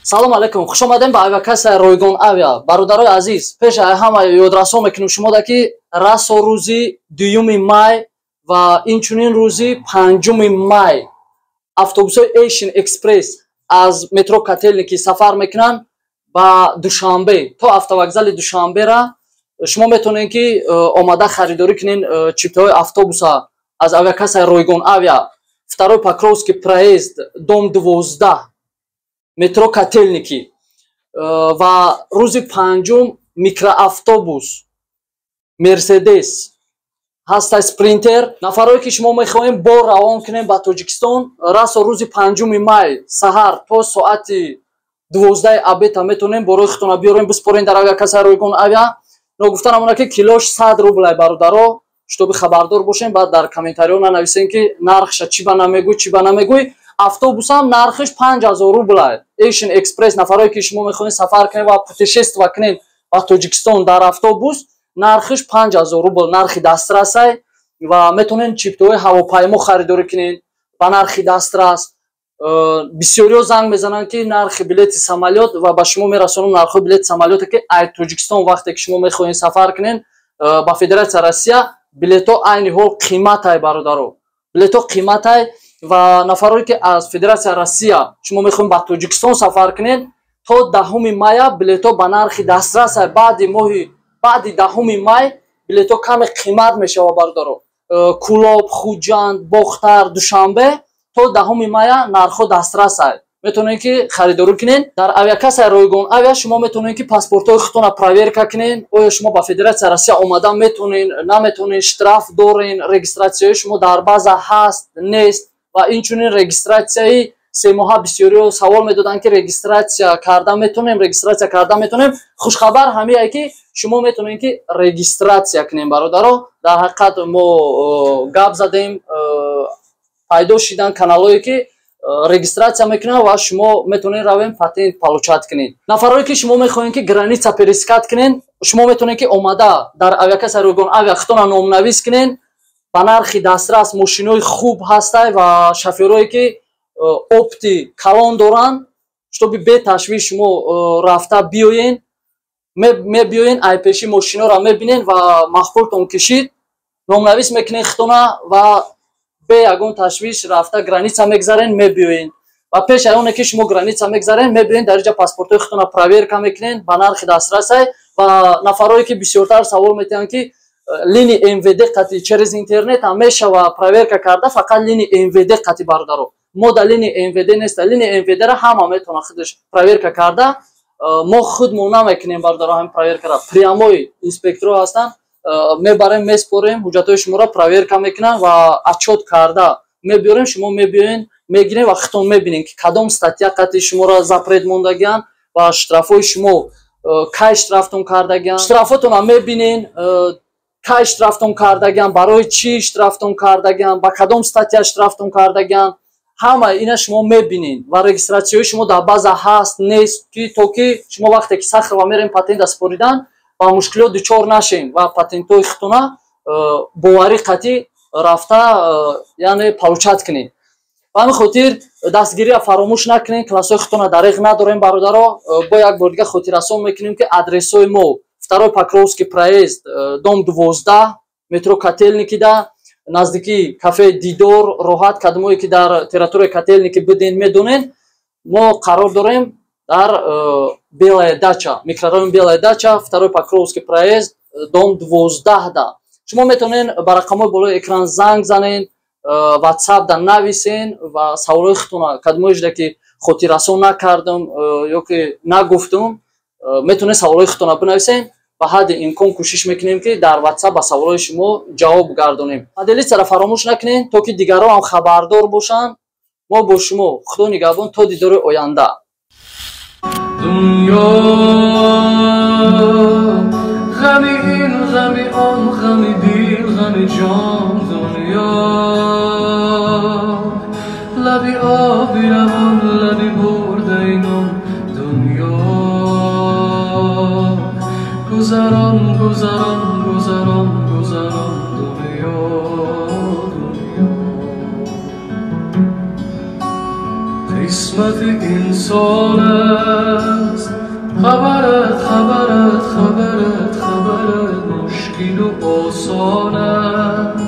Салом алейкум, хуш омадем ба авиакассаи Ройгон Авиа. Бародарои азиз, пеш аз ҳама ёдрасон мекунем шумода, ки расо рӯзи 2 май ва инчунин рӯзи 5 май автобусҳои Asian Express аз метро Котельники сафар мекунанд ба Душанбе то автовокзали Душанбера. Шумо метавонед, ки омада харидорӣ кунед чиптаҳои автобуса аз авиакассаи Ройгон Авиа, Второй Покровский проезд, дом 12, метро Котельники. Ва рӯзи 5 микроавтобус Мерседес ҳастай, Спринтер. Нафарое, ки шумо мехоҳем бор равон кунем ба Тоҷикистон, расо рӯзи 5 май саҳар то соати 12 обеда метавонем борои худтона биёрем, биспорем дар авиакассаи Ройгон Авиа. Ногуфта намона, ки килош 100 рублай, бародаро, чтобы хабардор бошем. Баъд дар комментариҳо нанависем, ки нархша чӣ ба намегӯй, чӣ ба намегӯй. Автобусам нархиш 5000 рублай, Asian Express. Нафарое, ки шумо мехоҳед сафар кунед ва путешество кунед ба Тоҷикистон дар автобус, нархиш 5000 рубл, нархи дастрасай. Ва метавонед чиптаҳои ҳавопаймо харидорӣ кунед ба нархи дастрас. Бисёриҳо занг мезананд, ки нархи билети самолёт, ва ба шумо мерасонам нархҳои билети самолёте, ки ай Тоҷикистон вақте ки шумо мехоҳед сафар кунед ба Федератсия Россия, билетҳо айни ҳол қиматай, бародаро, билетҳо қиматай. Ва нафарое, ки аз Федератсия Россия шумо мехоҳед ба Тоҷикистон сафар кунед, то 10 мая билетҳо ба нархи дастрасай. Баъди моҳи, баъди 10 май билетҳо каме қимат мешавад, бародаро. Кулоб, Хуҷанд, Бохтар, Душанбе то 10 мая нархҳо дастрасай, метавонед, ки харидорӣ кунед. Дар авиакассаи Ройгон Авиа шумо метавонед, ки паспортҳои худтонро проверка кунед, оё шумо ба Федератсия Россия омада метавонед, наметавонед, штраф дорен, регистратсияи шумо дар база ҳаст, нест. Ва инчунин регистратсияи семоҳа. Бисёриҳо савол медоданд, ки регистратсия карда метавонем, регистратсия карда метавонем. Хушхабар ҳамие, ки шумо метавонед, ки регистратсия кунем, бародаро. Дар ҳақиқат мо гап задем, пайдо шидан каналҳое, ки регистратсия мекунанд ва шумо метавонед равем, патент получать кунед. Нафарое, ки шумо мехоҳед, ки граница пересекать кунед, шумо метавонед, ки омада дар авиакасса Ройгон Авиа худтона номнавис кунед ба нархи дастрас. Мошинои хуб ҳастай ва шофёрое, ки опыти калон доранд, чтобы беташвиш шумо рафта биёен, мебиёен, айпеши мошиноро мебинен ва маъқултон кишид, номнавис мекунед худтона ва бе ягон ташвиш рафта граница мегзарен, мебиёен. Ва пеш аз оне ки шумо граница мегзарен, мебиёен, дар инҷа паспортҳои худтона проверка мекунен, ба нархи дастрасай. Ва нафарое, ки бисёртар савол метиҳанд, ки линии МВД қати через интернет ҳам мешава проверка карда, фақат линии МВД қати, бародаро, мо дар линии МВД неста. Линии МВД-ра ҳама метавона худаш проверка карда, мо худмон намекунем, бародаро, ҳамин проверкара. Прямой инспекторо ҳастанд, мебарем, меспорем, ҳуҷҷатҳои шуморо проверка мекунанд ва отчёт карда мебиёрем. Шумо мебиёен, мегирем ва худтон мебинем, ки кадом статья қати шуморо запрет мондагианд ва штрафҳои шумо кай штрафтон кардагианд. Штрафотонам мебинен, кай штрафтон кардагианд, барои чӣ штрафтон кардагианд, ба кадом статья штрафтон кардагианд, ҳама ина шумо мебинед. Ва регистратсияҳои шумо дар база ҳаст, нест, ки то ки шумо вақте ки Сахарова мерем патента супоридан, ба мушкилот дучор нашем ва патентҳои худтона боварӣ қатъӣ рафта, яъне получать кунед. Ба ҳамин хотир дастгирия фаромӯш накунед, классҳои худтона дареғ надорем, бародаро. Бо як бор дига хотиррасон мекунем, ки адресҳои мо: Второй Покровский проезд, дом 12, метро Котельникида, наздикии кафе Дидор. Роҳат кадомое, ки дар территорияи Котельники буден, медонед, мо қарор дорем дар Белая Дача, микрорайон Белая Дача, Второй Покровский проезд, дом 12-да. Шумо метавонед ба рақамҳои болои экран занг занед, WhatsApp да нависен ва саволҳои худтона, кадомое шуда, ки хотиррасон накардам ё ки нагуфтум, метавонед саволҳои худтона бинависен. Ба ҳадди имкон кӯшиш мекунем, ки дар WhatsApp ба саволҳои шумо ҷавоб гардонем. Поделиться-ра фаромӯш накунед, то ки дигарон ҳам хабардор бошанд. Мо бо шумо, Худо нигаҳбон, то дидори оянда. Дунё, ғами ин, ғами он, ғами дил, ғами ҷон. Дунё, лаби оби равон, лаби бурдаи нон. Дунё, гузарон, гузарон, гузарон, гузарон. Дунё, дунё, қисмати инсон. Хабарат, хабарат, хабарат, хабарат, мушкилу осон аст.